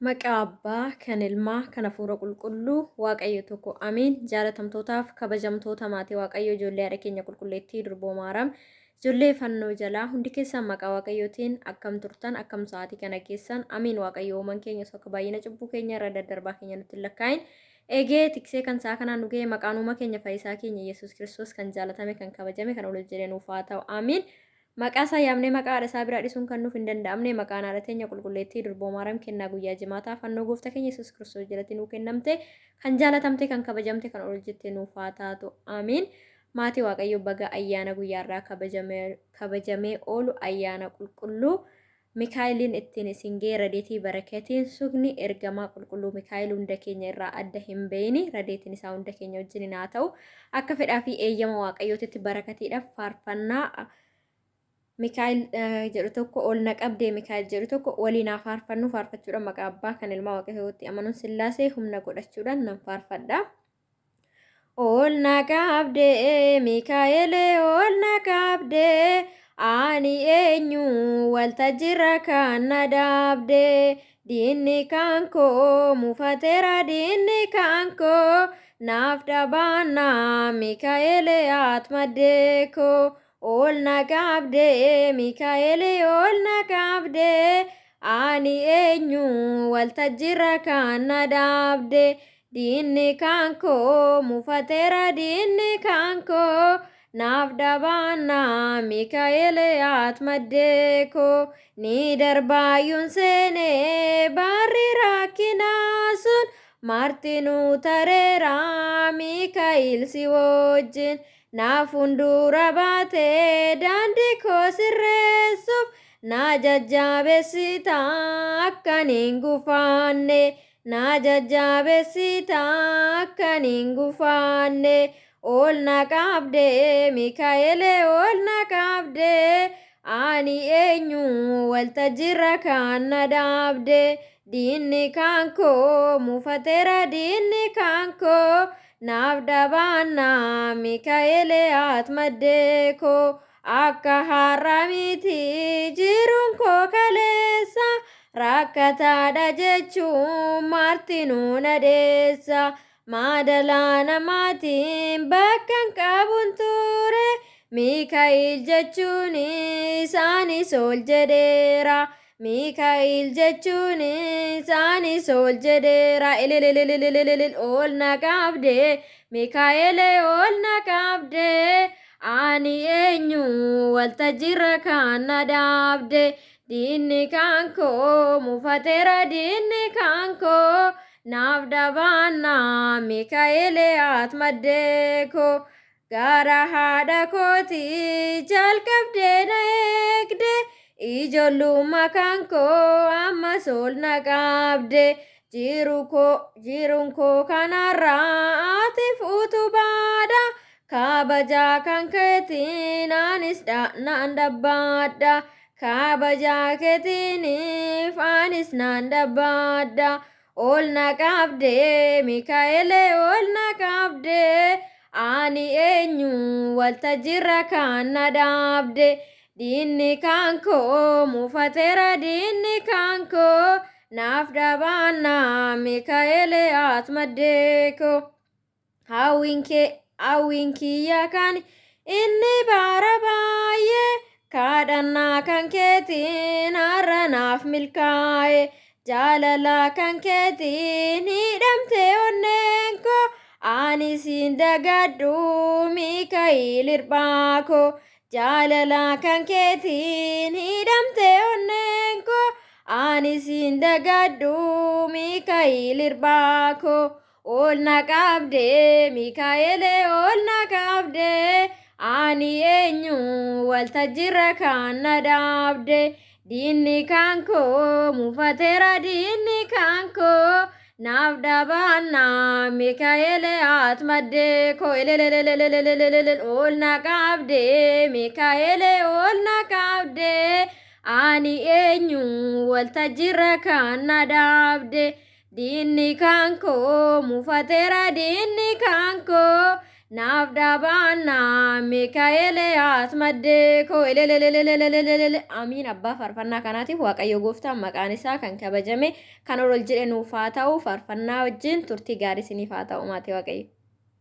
Maqaa Abbaa, kan Ilmaa, kan Hafuura Qulqulluu, Waaqayyo tokko Amiin. Jaalatamtootaaf kabajamtoota maatii Waaqayyo, ijoollee haadha keenya qulqulleettii Durboo Maaram, ijoollee fannoo jalaa, hundi keessan maqaa Waaqayyootiin akkam turtan, akkam sa'aatii kana keessan? Amiin. Waaqayyo uuman keenya osoo akka baay'ina cubbuu keenya irra daddarbaa keenya nutti hin lakkaa'in eegee tiksee kan sa'a kanaan nu ga'e, maqaan uuma keenya fayyisaa keenya Yesuus Kiristoos kan jaalatame, kan kabajame, kan ol jedhe nuuf haa ta'u. Amiin. Maqaa isaa yaamnee maqaa haadha isaa biraa dhisuun kan nuuf hin danda'amne, maqaan haadha teenya qulqulleettii Durboo Maaram kennaa guyyaa jimaataa fannoo gooftaa keenya Yesuus Kiristoos jalatti nuu kennamte, kan jaalatamte, kan kabajamte, kan ol jette nuuf haa taatu. Amiin. Maatii Waaqayyo, baga ayyaana guyyaarraa kabajamee oolu ayyaana qulqulluu Mikaa'eliin ittiin isin ga'e. Radeetii barakatiin sugni ergamaa qulqulluu Mikaa'el hunda keenya irraa adda hin bayini, radeetiin isaa hunda keenya wajjin haa ta'u. Akka fedhaa fi eeyyama Waaqayyootitti barakatiidhaaf faarfannaa Mikaa'el jedhu tokko, ol na qabdee Mikaa'el jedhu tokko waliin haa faarfannu. Faarfachuudhaan maqaa Abbaa, kan Ilmaa, Waaqayyootti amanuun Sillaasee humna godhachuudhaan nan faarfadha. Ol na qabdee Mikaa'elee, ol na qabdee, ani eenyu waltajjiirra kan na dhaabdee? Diinni kan koo mufateera, diinni kan koo naaf dhabaannaa, Mikaa'elee at maddee koo. Ol na qabdee Mikaa'elee, ol na qabdee, ani eenyu waltajjiirra kan na dhaabdee? Diinni kan koo mufateera, diinni kan koo naaf dhabaannaa, Mikaa'elee at maddee koo. Ni darbaayyuun seenee barri rakkinaa sun martinuu tareera, Mikaa'el si wajjin naaf fuuldura baatee daandii koo sirreessuuf, na jajjabeessita akkan hin gufanne, na jajjabeessita akkan hin gufanne. Ol na qabdee Mikaa'elee, ol na qabdee, ani eenyu waltajjiirra kan na dhaabde? Diinni kan koo mufateera, diinni kan koo naaf dhabaannaa, Mikaa'elee at maddee koo. Akka har'a miti jiruun koo kaleessa, rakkataadha jechuun martinuu na dheessa. Maadalaa namaatiin bakkan qabuun ture, Mikaa'el jechuun isaanis ol jedheera. Mikaa'el jechuun isaanis ol jedheera. Ililililililil. Ol na qabdee Mikaa'elee, ol na qabdee, ani eenyu waltajjiirra kan na dhaabde? Diinni kan koo mufateera, diinni kan koo naaf dhabaannaa, Mikaa'elee at maddee koo. Gara haadha kooti jalqabdee na eegde, ijoollummaa kan koo ammas ol na qabde. Jiruun koo kanarraa atiif utubaadha, kabajaa kan keetiin anis naan dhabbaadha, kabajaa keetiiniif anis naan dhabbaadha. Ol na qabdee Mikaa'elee, ol na qabdee, ani eenyu waltajjiirra kan na dhaabde? Diinni kan koo mufateera, diinni kan koo naaf dhabaannaa, Mikaa'elee at maddee koo. Hawwiin kiyya kan inni bara baay'ee kadhannaa kan keetiin har'a naaf milkaa'e. Jaalala kan keetiin hidhamte onneen koo, ani siin dagadhu Mikaa'el hirphaa koo. Jaalala kan keetiin hidhamte onneen koo, ani siin dagadhu Mikaa'el hirphaa koo. Ol na qabdee Mikaa'elee, ol na qabdee, ani eenyu waltajjiirra kan na dhaabde? Diinni kan koo mufateera, diinni kan koo naaf dhabaannaa, Mikaa'elee at maddee koo. Ilililililililil. Ol na qabdee Mikaa'elee, ol na qabdee, ani eenyu waltajjiirra kan na dhaabde? Diinni kan koo mufateera, diinni kan koo Naaf dhaabaannaa Mikaa'elee as maddee koo elelelelelelelele. Amiin. Abbaa faarfannaa kanaatiif Waaqayyo gooftaan maqaan isaa kan kabajame kan ol ol jedhe nuuf haa ta'u. Faarfannaa wajjin turtii gaarii isiniif haa ta'u, maatii Waaqayyo.